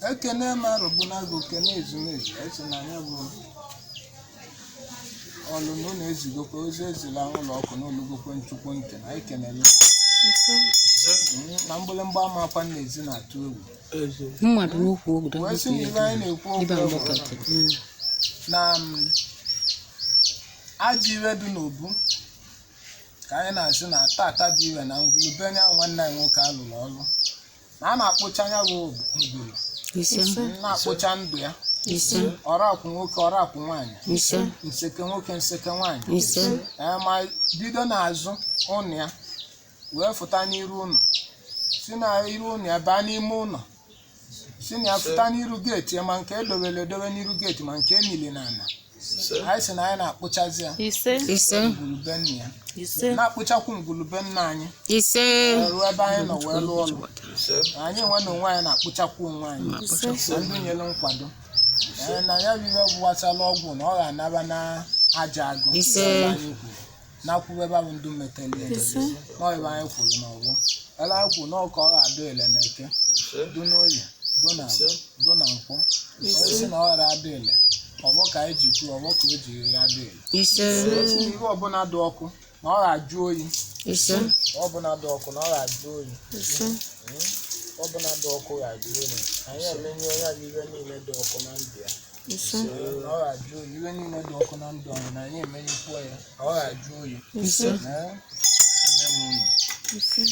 Ekene m arụbụnago, kene ezumezu. Esi na ya bụ ọlụ na ụlọ ezigokwa ozi ezila ụlọ ọkụ na olugokwe nchukwu ntị na anyị kenele. Na mgbịlịmgba ama akwa na-ezi na-atụ egwu. Mmadụ n'ukwu obodo. Wee sị na ibe anyị na-ekwu okwu Ibe bụ mgbakọtị. na ajọ iwe dị n'obu ka anyị na-asị na tata dị iwe na ngwulu be nya nwanne anyị nwoke alụrụ ọlụ na a na-akpụcha anya bụ ngwulu. Ise. Na-akpụcha ndụ ya. Ise. Ọrakwụ nwoke, ọrakwụ nwaanyị. Ise. Nseke nwoke, nseke nwaanyị. Ise. Ee, ma bido n'azụ ụnụ ya wee fụta n'iru ụnụ, si na iru ụnụ ya baa n'ime ụlọ, si na ya fụta n'iru geeti ya, ma nke edobere edobe n'iru geeti, ma nke emili na ala, anyị si na anyị na-akpụchazi ya. Ise. Ise. Ngwulube nna ya. Ise. Na-akpụchakwu ngwulube nna anyị. Ise. Ruo ebe anyị nọ wee lụọ ọlụ anyị nwe na onwe anyị, na-akpụchakwu onwe anyị na ndị nyere nkwado. Ee, na ya bụ ihe gbasara ọgwụ na ọ ga-anaba na aja agụ. Ise. Ebe anyị kwuru nakwuwe ebe bụ ndụ metali ya na ebe anyị kwuru n'ọgbọ ebe anyị kwuru na ọka ọ ga-adụ ele na eke, dụ n'oye, dụ na agwụ, dụ na nkwọ. Onye sị na ọ ghara adụ ele ọgbọ ka anyị ji kwuo ọgbọ ka o ji ya adụ ele. Ise. Onye sị na ihe ọbụla dị ọkụ na ọ ga-ajụ oyi. Ise. Ọbụla dị ọkụ na ọ ga-ajụ oyi. Ise. Ọbụla dị ọkụ ga-ajụ oyi. Anyị emenye onye bụ ihe niile dị ọkụ na ndụ ya. Ise. Na ọ ga-ajụ oyi, ihe niile dị ọkụ na ndụ anyị na anyị emenyekwuo ya ka ọ ga-ajụ oyi. Ise. Ee, ene m unu. Ise.